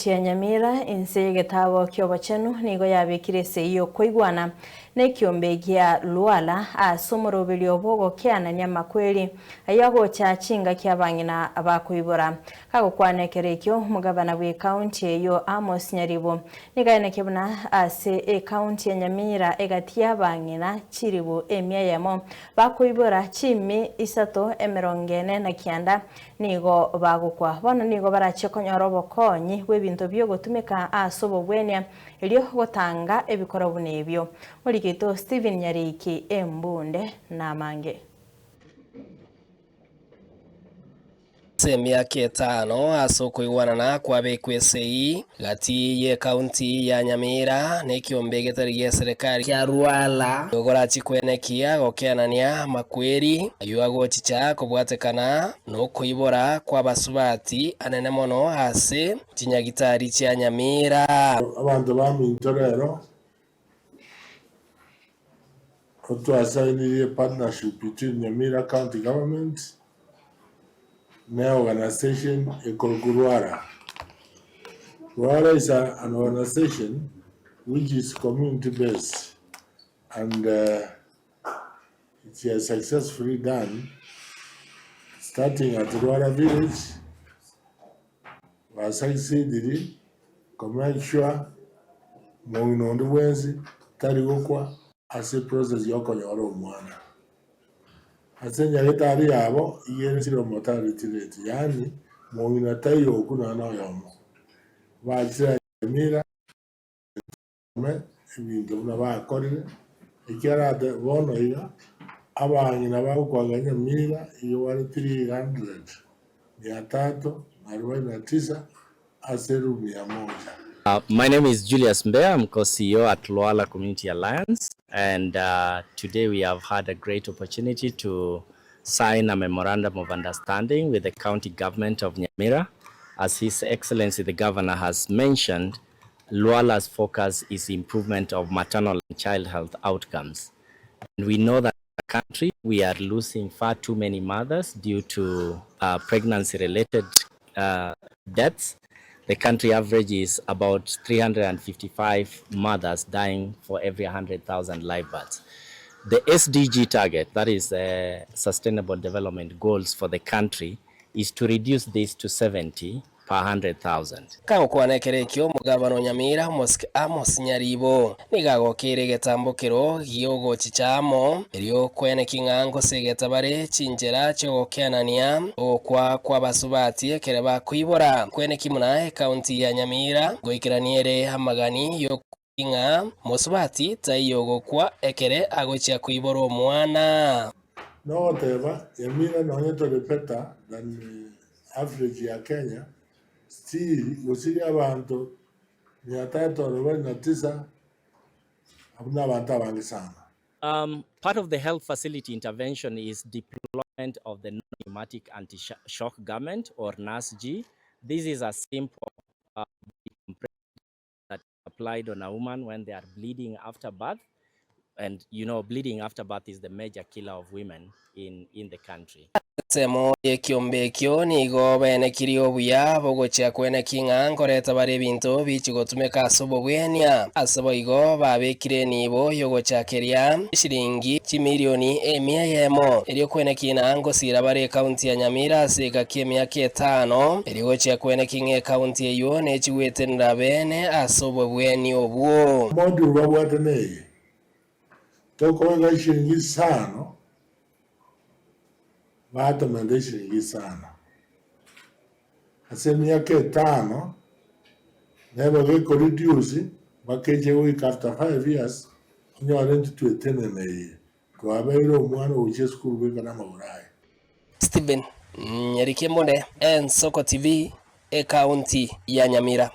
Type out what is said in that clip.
Ekaunti ya Nyamira inse y'egetabo ki'obochenu nigo yabekire esegi y'okoigwana nekiombe gia Lwala ase omoroberio bw'ogokeanania amakweri ayio agocha chingaki abang'ina bakoibora. Kagokwana ekero ekio, omogabana bw'ekaunti eyio Amos Nyaribo nigo aenekia buna ase ekaunti ya Nyamira egati y'abang'ina chiribu emia eyemo bakoibora chimi isato emerongo ene na kianda Nigo bagokwa. Bono nigo barachie konyora obokonyi bw'ebinto bi'ogotumeka ase obogwenia, erio gotanga ebikoro buna ebio. Morigeito Stephen Nyariki embunde namange. Ase emiaka etano ase okoigwanana kwabekwa esegi gati y'ekaunti ya Nyamira na ekiombe getari gi'eserekari kia Rwala, okorachie kwenekia gokeanania amakweri ayio agochicha kobwatekana nokoibora kw'abasubati anene mono ase chinyagitari chia Nyamira. Abanto baminto rero otwasainirie partnership between Nyamira County Government ne organisation ekorokwa Rwara. Rwara is a, an organisation which is community based and uh, it has successfully done starting at Rwara village basucceeded ko make sure mong'ina onde bwensi tari gokwa ase process ya okonyora omwana. Ase enyagetari yabo iga ere zero mortality rate, yaani mong'ina taiyo okwo nonya na oyomo. Bachire Nyamira ime ebinto buna bakorire, ekiagera ate bono iga abang'ina bagokwaga Nyamira iga bare 300, mia tatu na arubaini na tisa ase eroom ya moja. My name is Julius Mbeya, I'm co-CEO at Lwala Community Alliance and today we have had a great opportunity to sign a memorandum of understanding with the county government of Nyamira. As His Excellency the Governor has mentioned, Lwala's focus is improvement of maternal and child health outcomes. And we know that as a country we are losing far too many mothers due to uh, pregnancy-related uh, deaths. The country average is about 355 mothers dying for every 100,000 live births. The SDG target, that is the Sustainable Development Goals for the country, is to reduce this to 70 per 100,000. Kagokwana ekero ekio, omogabana o Nyamira, Omosike Amos Nyaribo, nigo agokeire egetambokero gi'ogochicha amo, erio kweneki ng'a ngosegeta bare chinchera chi'ogokeanania ogokwa kw'abasubati ekere bakoibora. Kweneki buna ekaunti ya Nyamira ngoikerania ere amagani y'okwaki ng'a mosubati taiyo ogokwa ekere agochia koibora omwana. Nogoteba, Nyamira nonye tore better than average ya Kenya, still gosiria abanto mia tatu arobaini na tisa, abwo nabanto abange sana. Um, part of the health facility intervention is deployment of the pneumatic anti-shock garment or NASG. This is a simple uh, that applied on a woman when they are bleeding after birth. And you know, bleeding after birth is the major killer of women in, in the country. Ensemo y'ekiombe ekio nigo baenekirie obuya bogochia kweneki ng'a nkoreta bare ebinto bichia gotumeka ase obogwenia. Ase boigo babekire enibo y'ogochakeria chiringi chimilioni emia eyemo, erio kweneki ng'a ngosiira bare ekaunti ya Nyamira ase egaki emiaka etano, erio gochia kweneki ng'a ekaunti eyio nechigwetenera beene ase obogwenia obwo. Module babwate neye, Tokobeka eshiringi isano, batomenta eshiringi isano. Ase emiaka etano, neba gekoreduce mpaka eche goika after 5 years, onyore intwe twetenene eye, twabeire omwana ogochia esukuru goika namagoro aye. Stephen Nyariki Embonde, Ensoko TV, Ekaunti ya Nyamira.